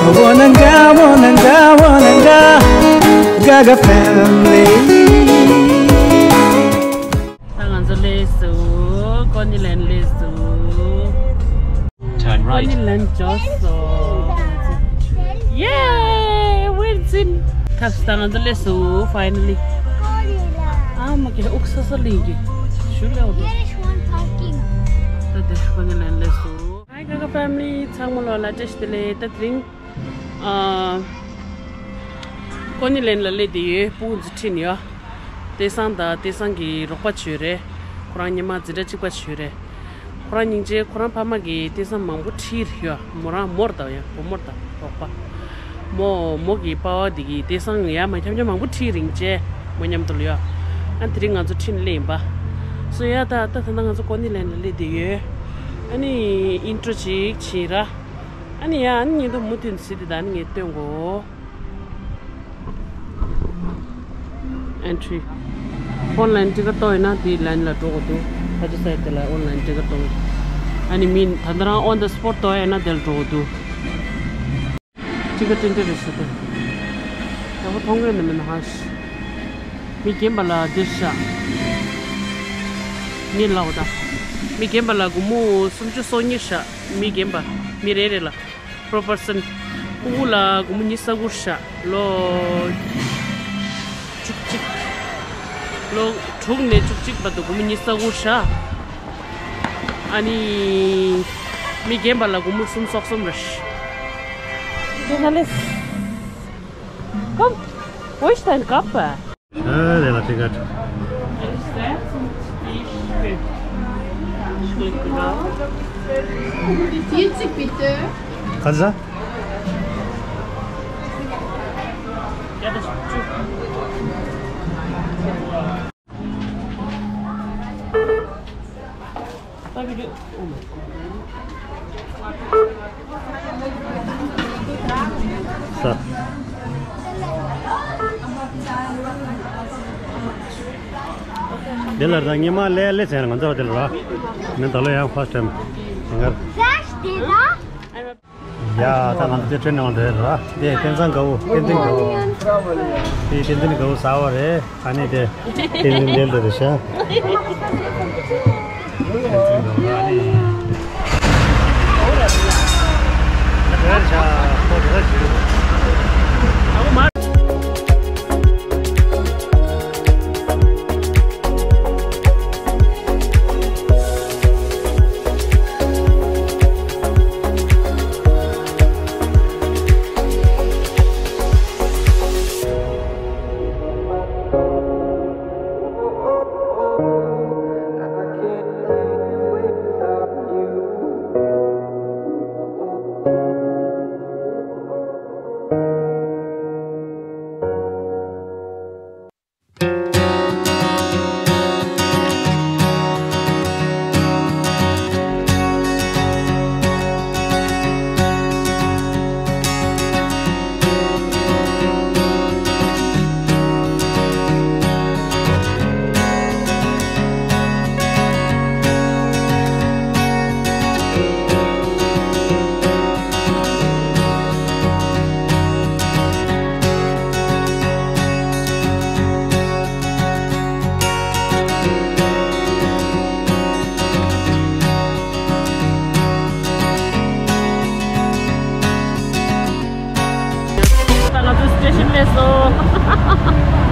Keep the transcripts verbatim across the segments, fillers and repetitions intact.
Wananga, wananga, wananga, Gaga family. ད་ང་ཚོ་སླེབས་སོང་། ཀོ་ནི་ལན་སླེབས་སོང་། Turn right. ཀོ་ནི་ལན་འབྱོར་སོང་། Yay! Win ཟིན། ཐབས་ད་ང་ཚོ་སླེབས་སོང་། Finally. ཨ་མ་གི་ཨུག་ས་ས་ལིང་གི་ཞུ་ལེའོ་དུ། Here is one parking. ད་དེ་ཀོ་ནི་ལན་སླེབས་སོང་། Hi Gaga family. ཚང་མ་ལོ་ལ་བཀྲ་ཤིས་བདེ་ལེགས། ད་དེ་རིང་ཨ་ཀོ་ནི་ལན་ལ་སླེབས་བསྡད་ཡོད། སྤུ་གུ་ཚོ་ཁྲིད་ནས་ཡོད། ཏེ་སང་དང་ཏེ་སང་གི་རོགས་པ་བྱོས་རེད། ཁོ་རང་སྔོན་མ་འཛིན་གྲྭ་གཅིག་པ་བྱོས་རེད། ཁོ་རང་སྙིང་རྗེ། ཁོ་རང་ཕ་མ་གིས་ཏེ་སང་མང་པོ་ཁྲིད་ཡོད། མོ་རང་མོར་དང་ཡང་བུ་མོར་དང་རོགས་པ། མོ་མོ་གི་པ་ཕ་འདི་གིས་ཏེ་སང་ཡ་མ་འཁྱམ་འཁྱམ་མང་པོ་ཁྲིད་རིང་བྱས། མོ་མཉམ་དུ་ལ་ཡོད། ཨ་དེ་རིང་ང་ཚོ་ཁྲིད་ནས་སླེབས་ཡིན་པ། སོ་ཡ་ད་ད་ད་ལྟ་ང་ཚོ་ཀོ་ནི་ལན་ལ་སླེབས་བསྡད་ཡོད། ཨ་ནི་ཨིན་ཊོ་ཅིག་བྱེད་ར། ཨ་ནི་ཡ་ཨ་ནི་ཉིན་ཐོ་མུ་མཐུད་ནས་གཟིགས་དེ་ད་ཨ་ནི་ངས་སྟོན་གོ། Entry. Online ticket གཏོང་ཡིན་ན་དེའི་ལན་ལ་འགྲོ་དགོས་འདུག་ཕ་ཆུ་སའི་དེ་ལ་online ticket གཏོང་། ཨ་ནི་མི་ད་ལྟ་རང་on the spot གཏོང་ཡིན་ན་དེ་ལ་འགྲོ་དགོས་འདུག ticket འདི་འདྲ་རེད་ཤག་དེ། ཡག་པོ་མཐོང་གི་ཡོད་ན་མེད་ན་ཧ་ཤི། མི་རྒན་པ་ལ་འདིར་ཤག་ངས་ལབ་པ་དང་། མི་རྒན་པ་ལ་སྒོར་མོ་སུམ་ཅུ་སོ་གཉིས་ཤག་མི་རྒན་པ། མི་རེ་རེ་ལ། Per person. སྤུ་གུ་ལ་སྒོར་མོ་ཉི་ཤུ་རྩ་དགུ་ཤག་ལོ་བཅུ་གཅིག་ལོ་དྲུག་ནས་བཅུ་གཅིག་བར་དུ་སྒོར་མོ་ཉི་ཤུ་རྩ་དགུ་ཤག་ཨ་ནི་མི་རྒན་པ་ལ་སྒོར་མོ་སུམ་ཅུ་སོ་གསུམ་རེད། Come, waste time, cup. ཨ་ལས་ལ་ཏི་ཀ་ཊི། Vierzig bitte. ག་ཚོད། ས། དེ་ལ་ད་ཉི་མ་ལས་ལས་ཟེར་ང་ཚོ་དེ་ལ་ར། ནི་ད་ལོ་ཡང་first time ཡིན་གར། ཡ་ད་ང་ཚོ་དེ་ཁྲོད་ནང་དེ་ར། དེ་བསྟན་འཛིན་དགའ་བོ། བསྟན་འཛིན་དགའ་བོ། དེ་བསྟན་འཛིན་དགའ་བོ་ཟ་བ་རེད། ཨ་ནི་དེ། དེ་ནི་འདྲེན་དུ་རེད་ཤག་ད་ང་ཚོ་སི་ཊེ་ཤན་སླེབས་སོང་།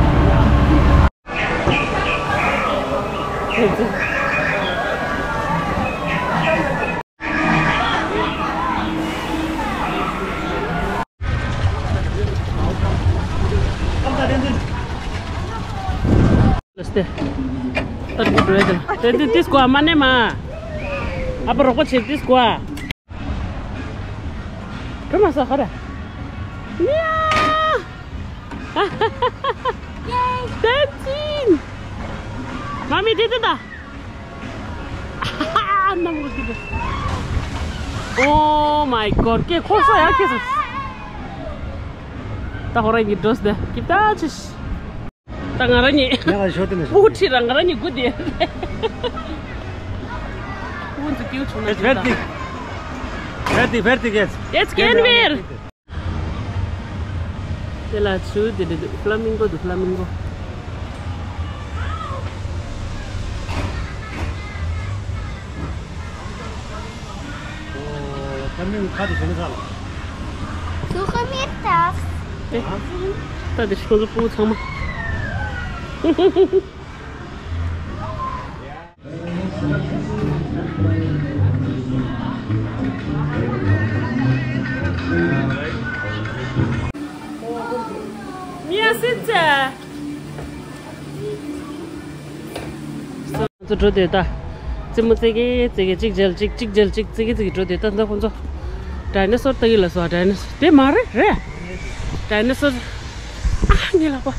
ལ་སྟེ། ད་དེ་འགྲོ་ཡ་དེ་ལ། དེ་དེ་དེ་སྐོར་མ་ནས་མ། ཨ་ཕ་རོགས་པ་བྱེད་དེ་སྐོར། གྲོ་མ་ས་ཧ་ར། ཡ། ཡེ། That's it. Mommy did it. ནམ་གོ་ཀི་དེ། Oh my God. ཀེ་ཁོ་ས་ཡ་ཀེ་ས། ད་ཧོ་ར་ཡི་འགྲོ་སྟེ་ཀི་ད་ཆིས། ད་ང་རང་ཉིད། ཡང་ཞོ་དེ་ནས་ཞོ། པུ་ཁྲི་རང་ང་རང་ཉིད་དགུ་དེ། པུ་ཚུ་ཀིའུ་ཆུང་ན། Fertig. Fertig, fertig jetzt. Jetzt gehen wir. དེ་ལ་ཆུ་དེ་འདྲ་འདུག་ཧྥ་ལ་མིང་གོ་འདུག་ཧྥ་ལ་མིང་གོ། ཧྥ་ལ་མིང་གོ་ཁ་དེ་བྱེད་ན་ཚར་ལ། ཚུ་ཧ་མེད་ད། ཨེ། ད་དེ་ཁོང་ཚོ་སྤུ་གུ་ཚང་མ། མི་ཡ་སྲིད་ཚེ། ང་ཚོ་འགྲོ་དེ་ད། རྩེད་མོ་རྩེ་གེ་རྩེ་གེ་གཅིག་རྗེས་གཅིག་གཅིག་རྗེས་གཅིག་རྩེ་གེ་རྩེ་གེ་འགྲོ་དེ་ད། ད་ཁོང་ཚོ་ཌའི་ནོ་སོར་ལྟ་གི་ལ་སོ། ཌའི་ནོ་སོར་དེ་མ་རེད་རེད། ཌའི་ནོ་སོར། ཨ་ངའི་ལག་པ།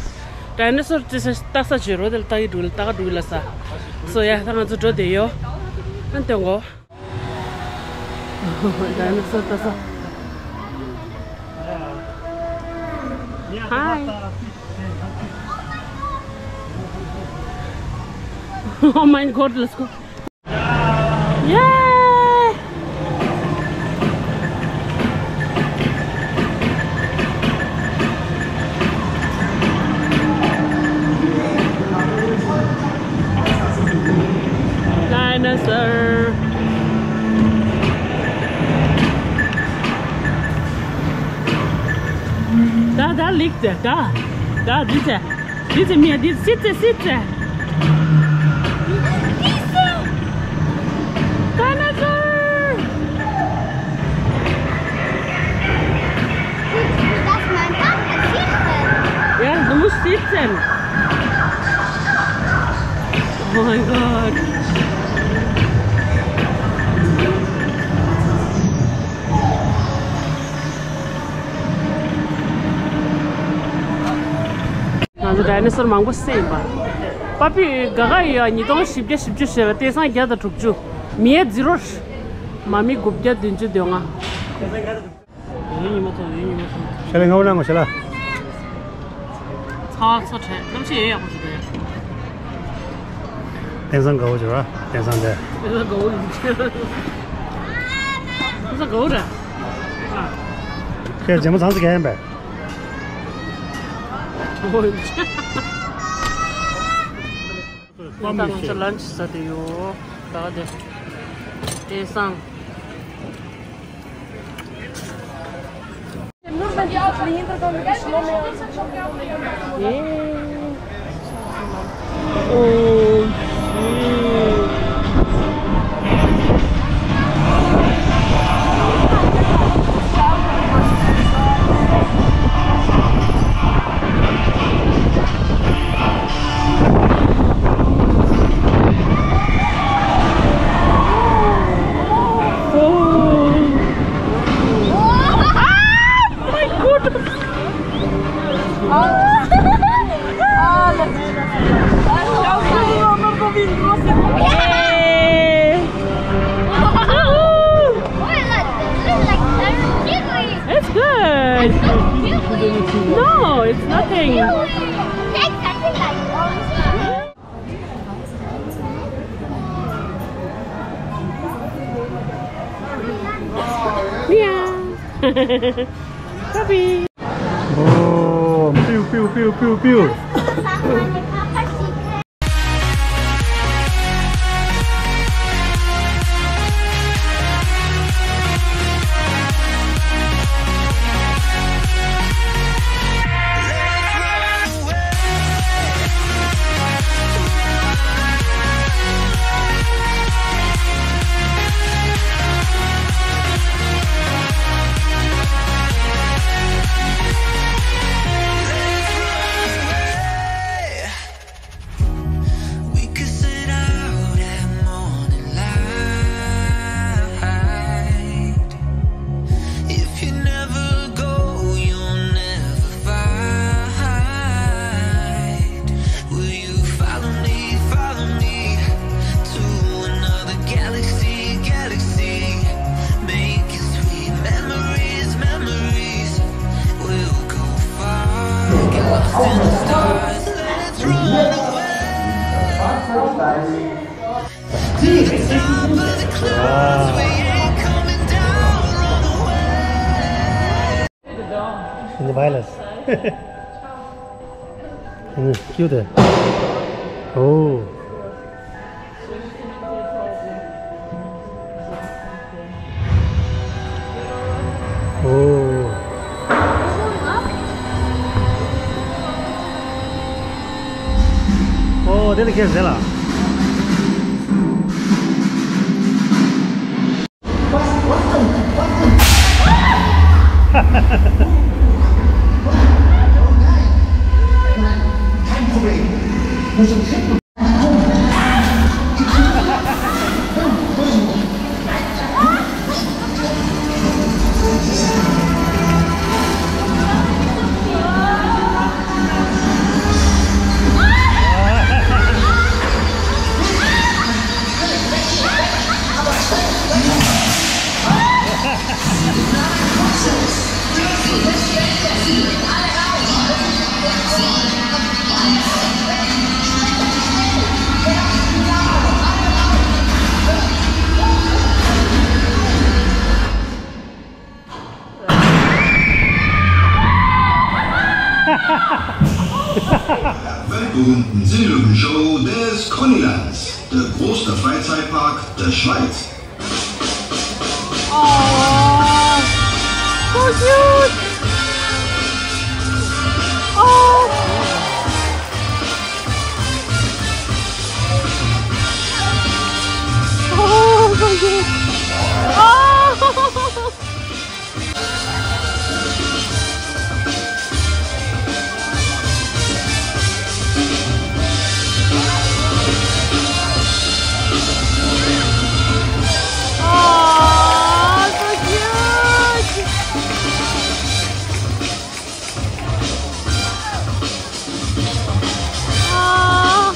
ཌའི་ནོ་སོར་ཅི་ས་ལྟ་ས་བྱོས་རོ་དེ་ལ་ལྟ་གི་འགྲོ་ལ་ལྟ་ག་འགྲོ་གི་ལ་ས། སོ་ཡ་ད་ང་ཚོ་འགྲོ་དེ་ཡོ། ཨ་སྟོན་གོ། ཌའི་ནོ་སོར་ལྟ་ས། Hi. Oh my God, let's go. Yay! Dinosaur. Da, da liegt er, da. Da, dieser. Diese mir, die sitze, sitze. Diese. Dinosaur. Dass man da sitzen. Ja, du musst sitzen. Oh mein Gott. ང་ཚོ་ཌའི་ནོ་སོར་མང་པོ་བསད་ཡིན་པ། པ་པི་ག་ག་ཡོད། ཉིས་སྟོང་བཞི་བརྒྱ་བཞི་བཅུ་ཞེས་པ། སྟེང་སང་བརྒྱ་དང་དྲུག་ཅུ། མི་ཡ་ཛི་རོ། མ་མི་དགུ་བརྒྱ་བདུན་ཅུ་དོན་ལྔ། ཤ་ལ་ངའོ་ན་ངོ་ཤ་ལ། ཚ་ཚ་ཁྲལ་གནམ་གཤིས་ཡོད་ཡག་པོ་ཞིག་རེད། སྟེང་སང་དགའ་བོ་བྱོས་ར། སྟེང་སང་དེ། སྟེང་སང་དགའ་བོ་རེད། སྟེང་སང་དགའ་བོ་རེད། ཨ། ཁྱེད་རྗེས་མ་ཚང་ཟེར་གས་ཡིན་པས། ད་ང་ཚོ་ལན་ཆི་ཟ་དེ་ཡོད། ད་དེ་དེ་སང་། It's good. No, it's nothing. Meow. Puppy. Oh, pew, pew, pew, pew, pew. We could sit out at morning light. If you never go, you'll never find. Will you follow me, follow me to another galaxy, galaxy? Making sweet memories, memories. We'll go far, get lost in the stars. Let's run away. Top of the clouds, we ain't coming down, run away. In the violence. ཨ་ནི་ཀྱུ་དེ། ཨོ། ཨོ། ཨོ་དེ་ལ་ཁྱེར་ཟེར་ལ། Weltberühmten Seelöwen-Show des Connylands, der größte Freizeitpark der Schweiz. Oh, so cute! Oh! Oh, so cute! Oh! Oh, so cute! Oh.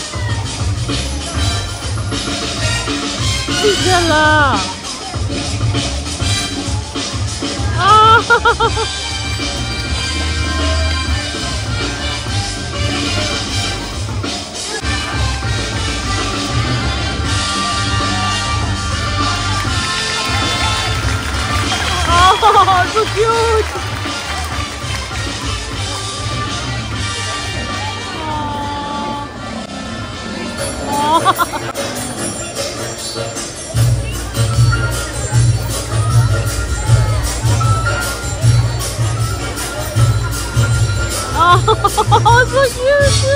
Isabella. Oh. Oh, so cute. Oh. Oh. Oh, so cute.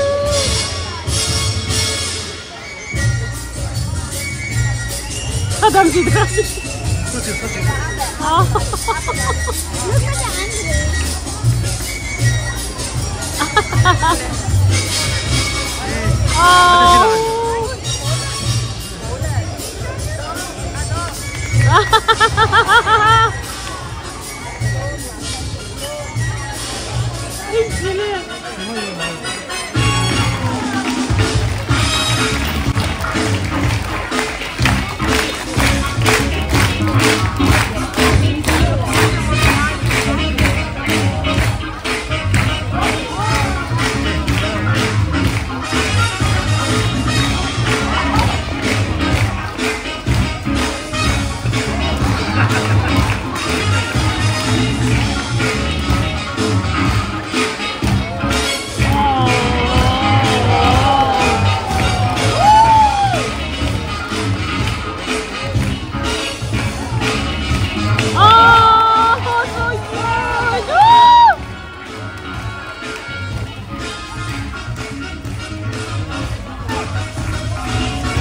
ཁ་བསྡམས་ཤིག་ད། ཨ། ཨ།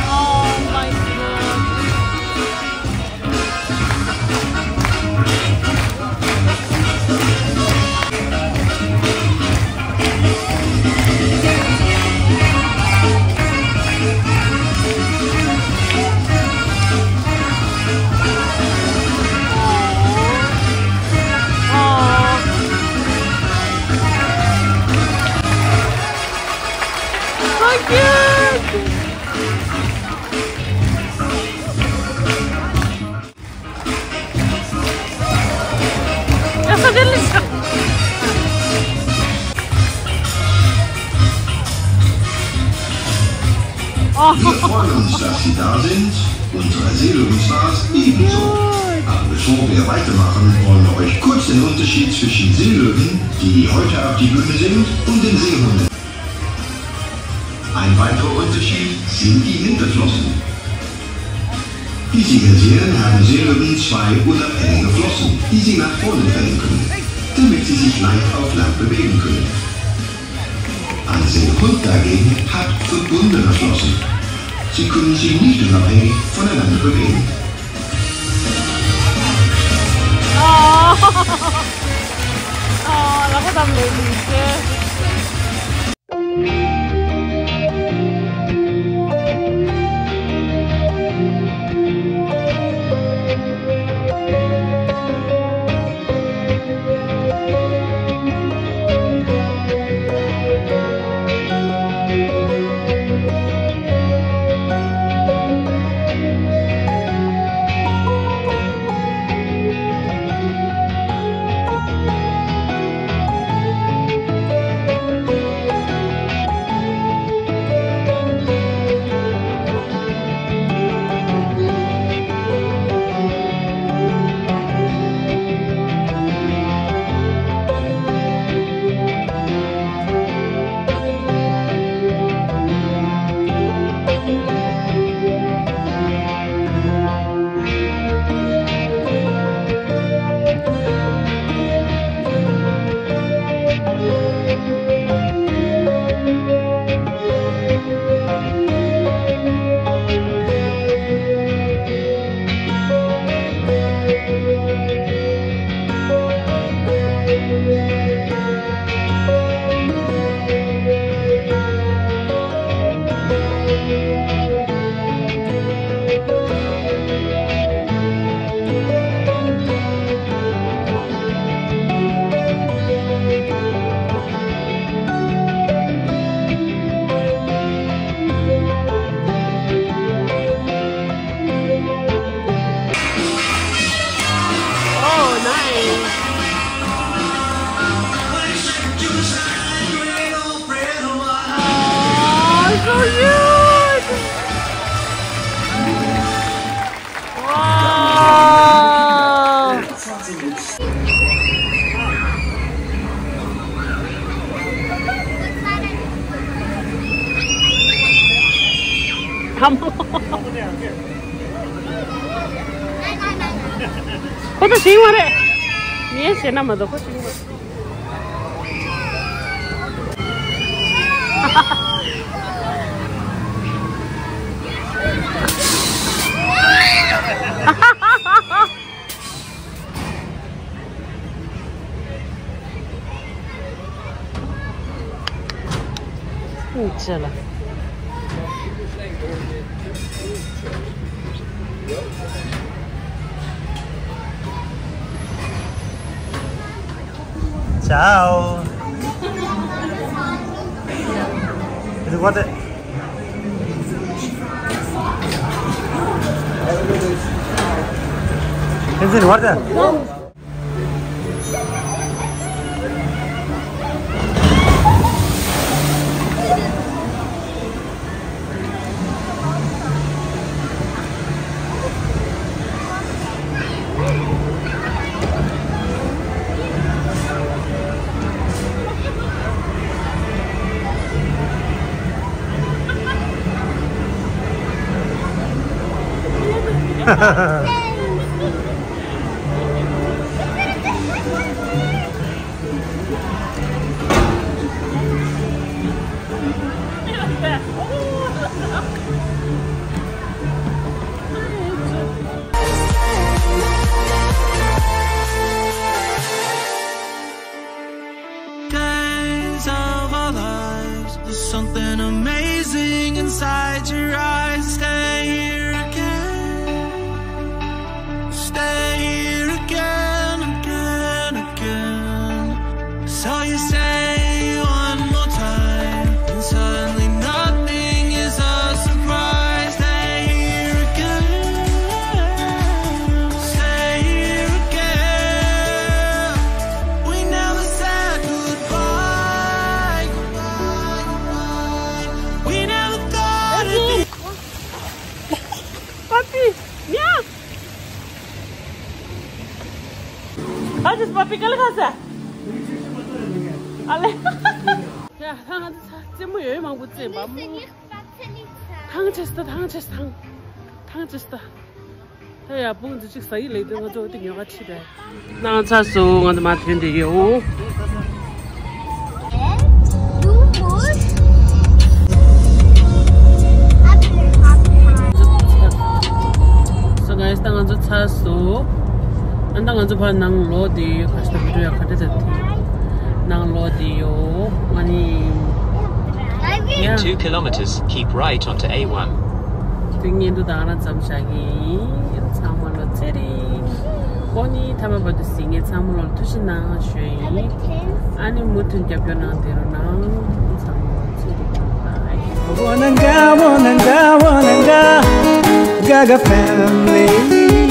Oh my God. Wir freuen uns, dass Sie da sind. Unsere Seelöwenspaß ebenso. Bevor wir weitermachen, wollen wir euch kurz den Unterschied zwischen Seelöwen, die heute auf die Bühne sind, und den Seehunden. Ein weiterer Unterschied sind die Hinterflossen. Wie Sie hier sehen, haben Seelöwen zwei unabhängige Flossen, die sie nach vorne drehen können, damit sie sich leicht auf Land bewegen können. Ein Seehund dagegen hat verbundene Flossen. Sie können sich nicht unabhängig voneinander bewegen. ཨ། ཨ། ལག་པ་བསྡམས་འདུག་ཟེར། Oh, nice. Oh, so cute. Wow. ཁོ་ད་ཤེས་མ་རེད། ངས་བྱས་ན་མ་གཏོགས་ཁོ་ཤེས་མ་རེད། ཅེ་ལ། Ciao. Is it worth it? Is it worth it? Days of our lives, there's something amazing inside your eyes. Stay here again. Stay here again, again, again. So you say one more time, and suddenly nothing is a surprise. Stay here again, stay here again. We never said goodbye, goodbye, goodbye. We never thought it'd be པ་པི་ཀལ་ཁ་ས། ཨ་ལེ། ཡ་ཐང་ང་ཚོ་རྩེད་མོ་ཡོད་མང་པོ་རྩེད་པ་མོ། ཐང་ཆེ་སྟ་ཐང་ཆེ་སྟ་ཐང་། ཐང་ཆེ་སྟ། ད་ཡ་བུ་ང་ཚོ་གཅིག་ཟ་ཡི་ལེགས་དུས་ང་ཚོ་འོ་དེ་ཉོ་ག་ཁྲིད་པས། ནང་ཚ་སུ་ང་ཚོ་མ་ཐོན་དེ་ཡོད། So guys, ད་ང་ཚོ་ཚར་སོང་། ཨ་ད་ང་ཚོ་ཕར་ནང་ལོག་དེ་ཡོད། ཁ་ཤས་བི་ཌིའོ་ཡག་ཁ་བྲལ་དེ་ནང་ལོག་དེ་ཡོད། ཨ་ནི། In two kilometers, keep right onto A one. དེ་ངན་དུ་དང་རང་ཙམ་བཞག་གི་ཡིན། ཚང་མ་ལོ་ཚེ་རིང་། ཨོ་ནི་ཐ་མ་བར་དུ་གཟིགས་མཁན་ཚང་མ་ལོ་ཐུགས་རྗེ་གནང་ཞུ་ཡིན། ཨ་ནི་མུ་མཐུད་རྒྱབ་སྐྱོར་གནང་དེ་རུ་གནང་། ཚང་མ་ཚེ་རིང་། Bye. Wananga, wananga, wananga, Gaga family.